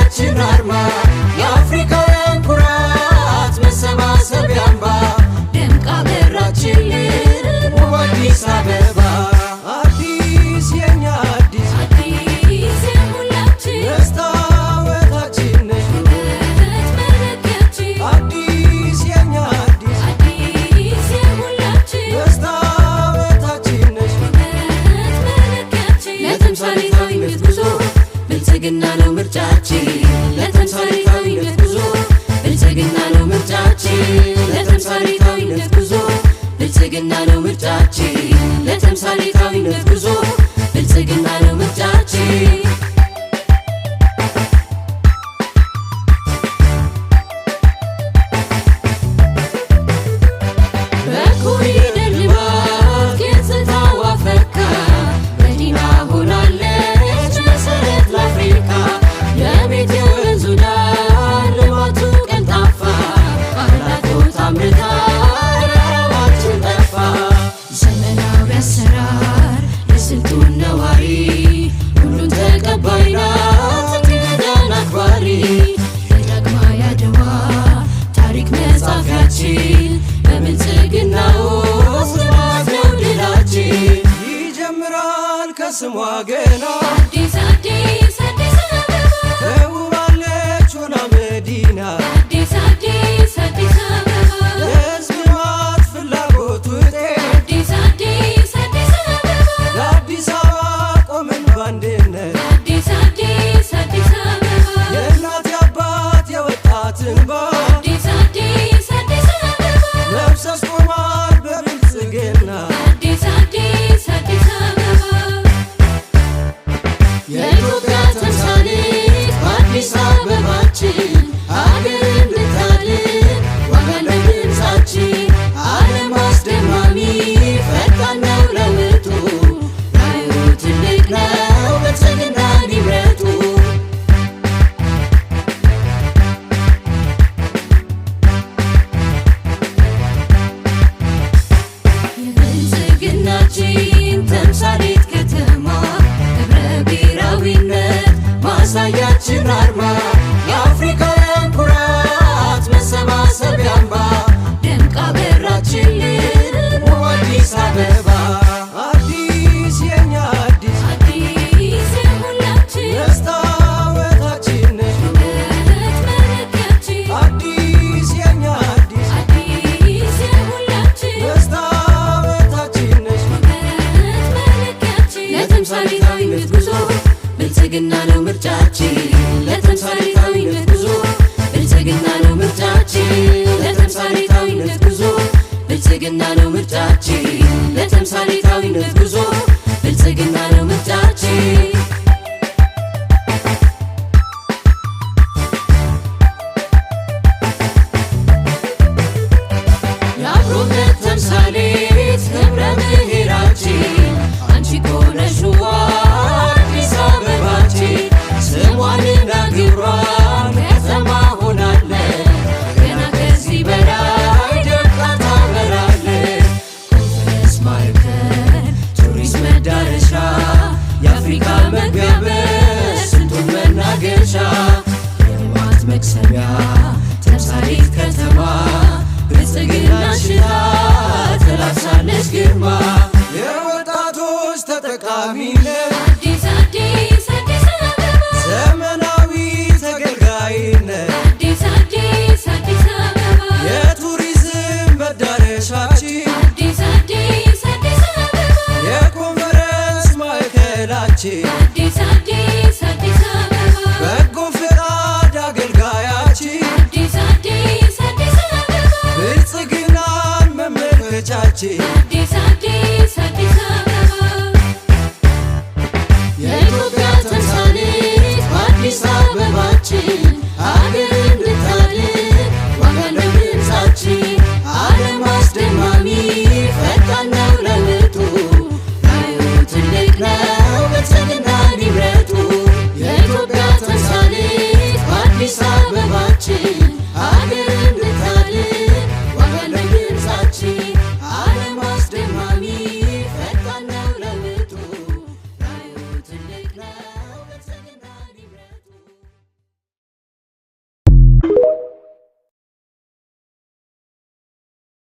ማሳያችን አርማ፣ የአፍሪካውያን ኩራት መሰባሰቢያ አምባ፣ ደምቃ በራችልን ውብ አዲስ አበባ። አዲስ የኛ አዲስ፣ አዲስ የሁላችን፣ መስታወታችን ነሽ፣ ውበት መለኪያችን። አዲስ የኛ አዲስ፣ አዲስ የሁላችን፣ መስታወታችን ነሽ፣ ውበት መለኪያችን። ለተምሳሌታዊነት ጉዞ ብልጽግና ነው ምርጫችን። ለተምሳሌታዊነት ጉዞ ብልጽግና ነው ምርጫችን። ለተምሳሌታዊነት ጉዞ ብልጽግና ነው ምርጫችን። ለተምሳሌታዊነት ጉዞ ብልጽግና ነው ምርጫችን። በኮሪደር ልማት ገጽታዋ ፈካ፣ መዲና ሆናለች መሰረት ለአፍሪካ። የቤት የወንዙ ዳር ልማቱ ቀልጣፋ፣ ባላቶት አምርታ ረሃባችን ጠፋ። ዘመናዊ አሰራር ለስልጡን ነዋሪ፣ ሁሉን ተቀባይ ናት እንግዳን አክባሪ። የዳግማዊ አድዋ ታሪክ መጻፊያችን፣ በብልጽግና ውስጥ ልማት ነው ድላችን። ይጀምራል ከስሟ ገና፣ አዲስ አዲስ አዲስ አበባ፣ ተውባለች ሆና መዲና፣ አዲስ አዲስ አዲስ አበባ፣ ለሕዝብ ልማት ፍላጎት ውጤት፣ አዲስ አዲስ አዲስ አበባ፣ ለአዲስ አበባ ቆምን ባንድነት፣ አዲስ አዲስ አዲስ አበባ፣ የእናት የአባት የወጣት እንባ፣ አዲስ አዲስ አዲስ አበባ፣ መፍሰስ ቆሟል በብልጽግና። አዲስ አዲስ አዲስ አበባ። የኢትዮጵያ ተምሳሌት በአዲስ አበባችን፣ አገር እንድታድግ ዋጋ ለድምፃችን፣ ዓለም አስደማሚ ፈጣን ነው ለውጡ፣ ራዕዩ ትልቅ ነው ብልጽግናን ይምረጡ። የብልጽግናችን ተምሳሌት ከተማ፣ ህብረ ብሔራዊነት ማሳያችን አርማ፣ የአፍሪካውያን ኩራት መሰባሰቢያ አምባ፣ ደምቃ በራችልን ውብ አዲስ አበባ። አዲስ የኛ አዲስ፣ አዲስ የሁላችን፣ መስታወታችን ነሽ፣ ውበት መለኪያችን። አዲስ የኛ አዲስ፣ አዲስ የሁላችን፣ መስታወታችን ነሽ፣ ውበት መለኪያችን። ለተምሳሌታዊነት ጉዞ ብልጽግና ነው ምርጫችን። ለተምሳሌታዊነት ጉዞ ብልጽግና ነው ምርጫችን። ለተምሳሌታዊነት ጉዞ ብልጽግና ነው ምርጫችን። ለተምሳሌታዊነት ጉዞ ብልጽግና ነው ምርጫችን። የአብሮነት ተምሳሌት ህብረ ብሔራችን፣ አንቺ እኮ ነሽ ውቧ አዲስ አበባችን። ስሟንና ግብሯን ከተማ ሆናለች፣ ገና ከዚህ በላይ ደምቃ ታበራለች። ኮንፈረንስ ማዕከል፣ ቱሪስት መዳረሻ፣ የአፍሪካ መግቢያ በር ስልጡን መናገሻ፣ የልማት መቅሰሚያ ተምሳሌት ከተማ፣ ብልጽግና ሽታ ተላብሳለች ግርማ። የወጣቶች ተጠቃሚነት፣ አዲስ አዲስ አዲስ አበባ፣ ዘመናዊ ተገልጋይነት፣ አዲስ አዲስ አዲስ አበባ፣ የቱሪዝም መዳረሻችን፣ አዲስ አዲስ አዲስ አበባ፣ የኮንፈረንስ ማዕከላችን፣ አዲስ አዲስ አዲስ አበባ፣ በጎ ፈቃድ አገልጋያችን፣ አዲስ አዲስ አዲስ አበባ፣ ብልጽግናን መመልከቻችን። አዲስ አዲስ አዲስ አበባ። የኢትዮጵያ ተምሳሌት በአዲስ አበባችን፣ አገር